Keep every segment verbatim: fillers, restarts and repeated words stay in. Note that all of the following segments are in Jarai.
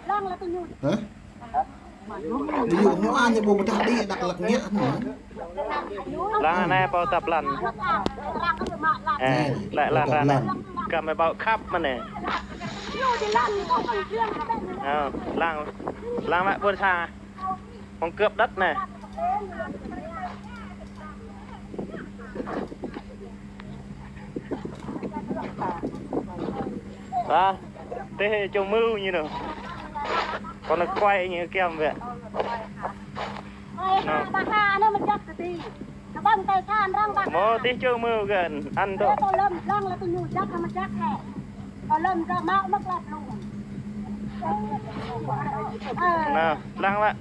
Hả? Ví dụ mua ăn thì bộ ta đi Đắk Lắk nhá. Lăng anai pô tăp lăn. Ơ, lĕ lăn tăp ră anai. Lăn. Kăm mơi pô khăp mơ̆n anai. Ơ, lăng, lăng mă ƀôn sang. Hông cướp đất anai. Ba, tih čô mưu ñu anŭn. Kâo nao kuai ñu kiăm wơ̆t. Anŭn. Mơ̆ tih čô mưu kơn, ăn tŏ. Anŭn, lăng wơ̆t.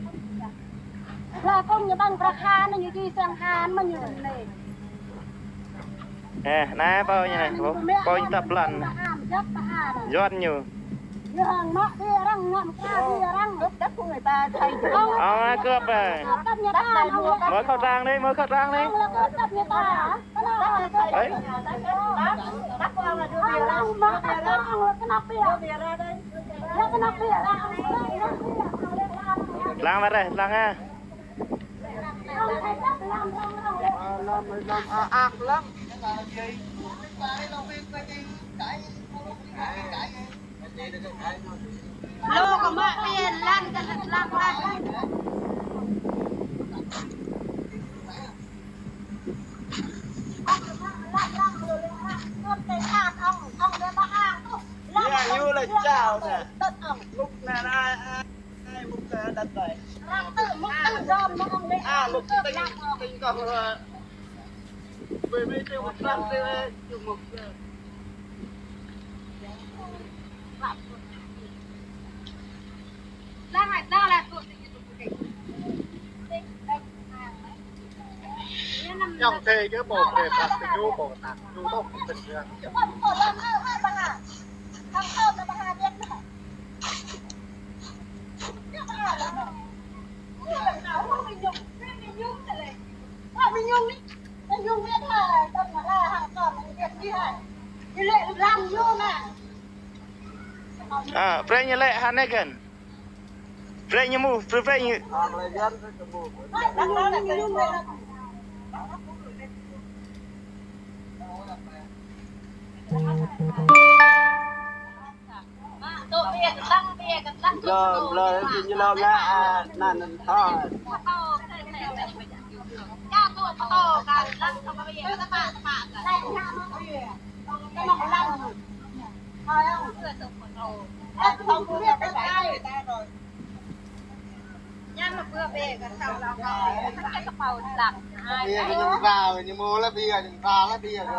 Lah kông ñu ƀăng prăk han, ñu či sang han, mơ̆ ñu đun anai. Ơ, anai pô ñu anai, pô, pô ñu tăp lăn. Yuan ñu. Ơ, anai cướp ơ. Mơi khẩu trang đi, mơi khẩu trang đi. Ơi. Lăng wơ̆t rai, lăng ha. Lô kơ mă pin lăn kơ lăn lăn. Ia, ñu lĕ čao nè. Mŭk nè, nè, ai, ai, mŭk nè, đăt đơi. A, mŭk tĭng, tĭng kơ, ơ, ƀơi mơi tĭng mŭk nè, tĭng, ơ, tĭng mŭk nè. Trong thế chứ bộ kê, bác cứ bộ tạc, cứ bộ tạc, cứ bộ tạc. Ơ, brơi ñu lĕ hă anai kơn. Brơi ñu mŭt, brơi, brơi ñu. Blơi, blơi, ñu lŏm lĕ, a, anŭn, anŭn, thâo. Bia ñu pha, ñu mŭt lĕ bia, ñu pha lĕ bia kơ.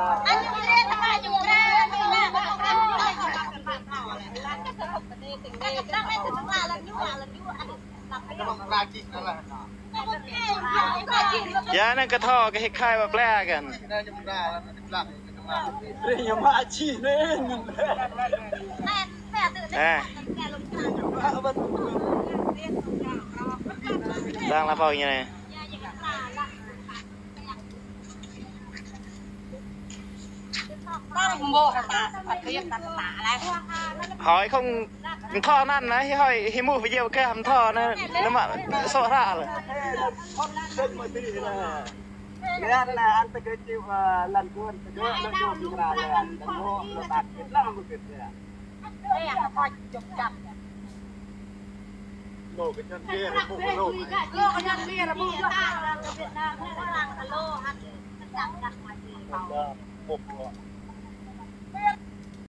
Ia, anŭn kơ thâo kơ hĭ khai ƀă plĕ kơn. Ơ. Đang lăm pô ñu anai. Hơi không thâo anŭn anai, hơi hĭ mŭt video kơ hăm thâo anŭn, anŭn mă sô hră lĕ. Lihat lah, antă kơ či, ơ, lăn kơ antă kơ lăn kơ lăn kơ lăn kơ lăn kơ. Lô kơ ñăn kia, lô kơ ñăn kia.